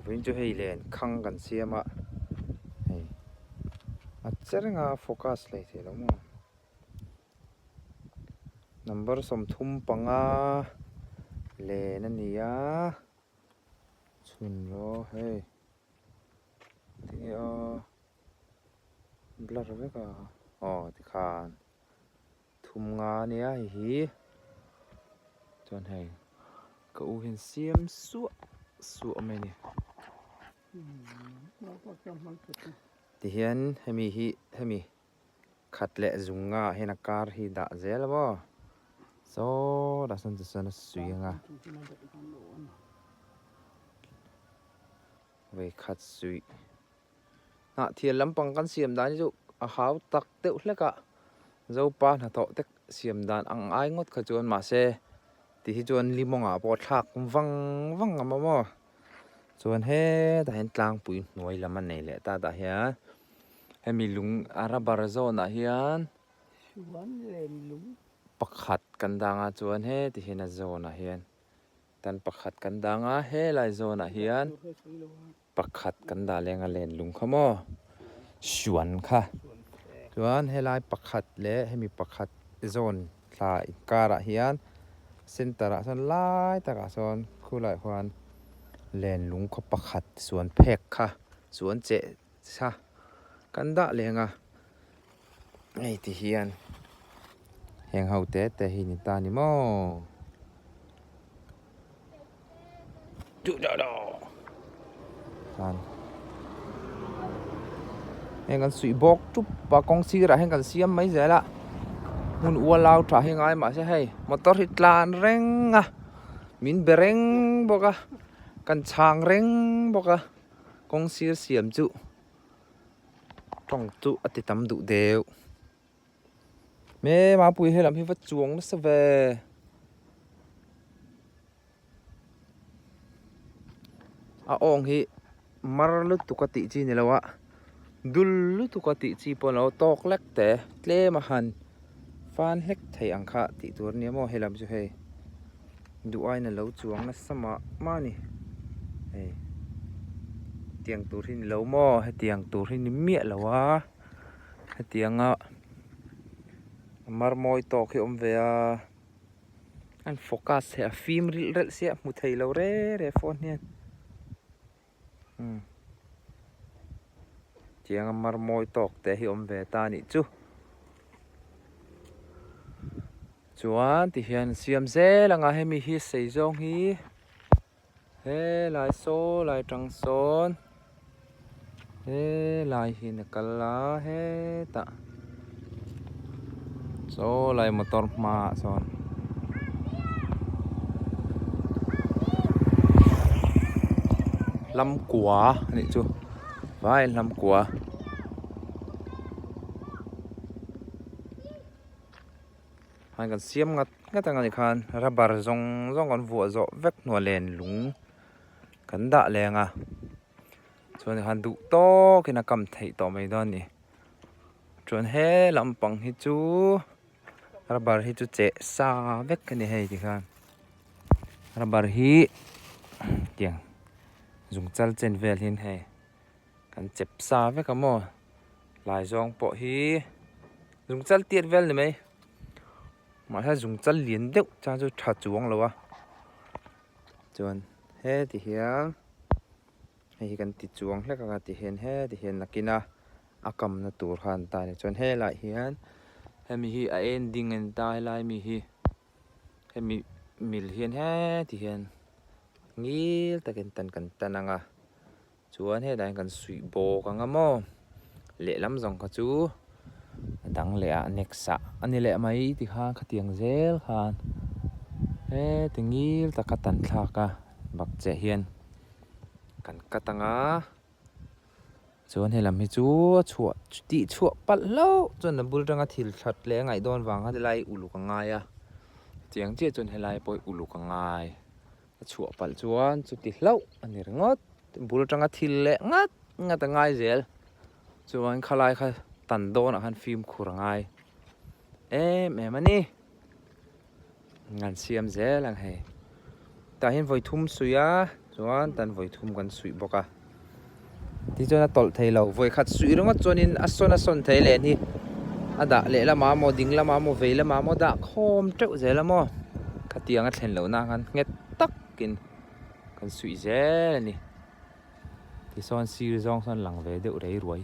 Vawiin chu hei len khang kan siam a, hei a che reng a focus hlei thei lo maw. Number 35 len a ni a, chhun rawh hei tinge aw blur vek a aw tikhan. Thum nga ania hei hi chuan hei ka u hian siam suah suah mai a ni tihian hemi hi hemi khat leh zung nga ah hian a kar hi dah zel a maw saw dah sawn tichuan a sui ang a vawikhat suih. Hnahthial lampang kan siam dan hi chu a hau tak deuh hlek a, Zopa hnathawh te siam dan ang ai ngawt kha chuan mahse ti hi chuan limawngah pawh a thlak vang vang ang maw chuan hetah hian tlangpui hnuai lam a nei leh ta tah hian hemi lung a rubber zawnah hian pakhat kan dang a chuan heti hian a zawnah hian tan pakhat kan dang a helai zawnah hian. Pakhat kan dah leng a len lung kha maw? Suan kha. Chuan helai pakhat leh hemi pakhat zawn thla inkarah hian center ah sawn lai takah sawn khulaiah khuan len lung khaw pakhat suan phek kha suan cheh kha kan dah leng a. Hei ti hian heng ho te te hi ni ta ni maw? Heng kan suih bawk tup a kawng sirah hian kan siam mai zel a hmun ualau tha hi ngai mahse hei motor hi tlan reng a min be reng bawk a kan chhang reng bawk a kawng sir siam chu tawng chu a ti tam duh deuh. Me mapui helam hi va chuang nasa ve. A awng hi mar lutuk a tih chi ni lo a dul lutuk a tih chi pawh a ni lo tawk lek te tlem a han fan hlek thei ang kha tih tur a nia maw helam chu hei duh aiin a lo chuang nasa mah mah a ni hei tiang tur hi ni lo maw hetiang tur hi ni miah lo a. Hetianga mar mawi tawk hi a awm ve a, an focus hi a fim rilh relh sia a hmu thei lo re re phone hian umm tianga mar mawi tawk te hi a awm ve ta a nih chu. Chuan tihian siam zel ang a hemi hi sei zawng hi. Helai saw lai tang sawn helai hi a kal a hetah saw lai motor hmaah sawn hlam kua a nih chu vaiin hlam kua. Khan kan siam ngat ngat ang a ni khan rubber zawng zawng kan vuah zawh vek hnuah len lung kan dah leng a chuan khan duh tawkin a kam theih tawh mai dawn a ni chuan he lampang hi chu rubber hi chu cheh sa vek a ni hei tikhan rubber hi tiang zungchal chen vel hian hei kan chep sa vek a maw. Lai zawng pawh hi zungchal tiat vel ni mai mahse zungchal lian deuh chuan chu tha chuang lo a chuan heti hian hei hi kan ti chuang hlek ang a ti hian heti hian nakin a a kamna tur kha an ta a ni chuan helaiah hian hemi hi a ending a ni ta helai mi hi hemi mil hian heti hian ngil takin tan kan tan ang a. Chuan helai hian kan suih bawk ang a maw lehlam zawng kha chu a dang leh ah next ah a ni leh mai ti khan khatiang zel khan heti ngil taka tan thlak a bak chiah hian kan cut ang a chuan helam hi chu a chhuah tih chhuah palh hlauh chuan a bul atanga thil that leh a ngaih dawn vang khan helai uluk a ngai a chutiang chiah chuan helai pawh hi uluk a ngai. A chhuah palh chuan chuti hlauh a ni ringawt. Bul atanga thil leh ngat ngat a ngai zel. Chuan khalai kha tan dawnah khan fimkhur a ngai em em a ni. An siam zel ang hei. Tah hian vawi thum suih a. Chuan tan vawi thum kan suih bawk a. Tichuan a tawlh thei lo. Vawi khat suih ringawt chuanin a sawn a sawn thei len hi a dah leh lamah maw ding lamah maw vei lamah maw dah khawm teuh zel a maw. Khatiang a thlen lohna khan nghet takin kan suih zel a ni. Tisawn sir zawng sawn lang ve deuh rei ruai.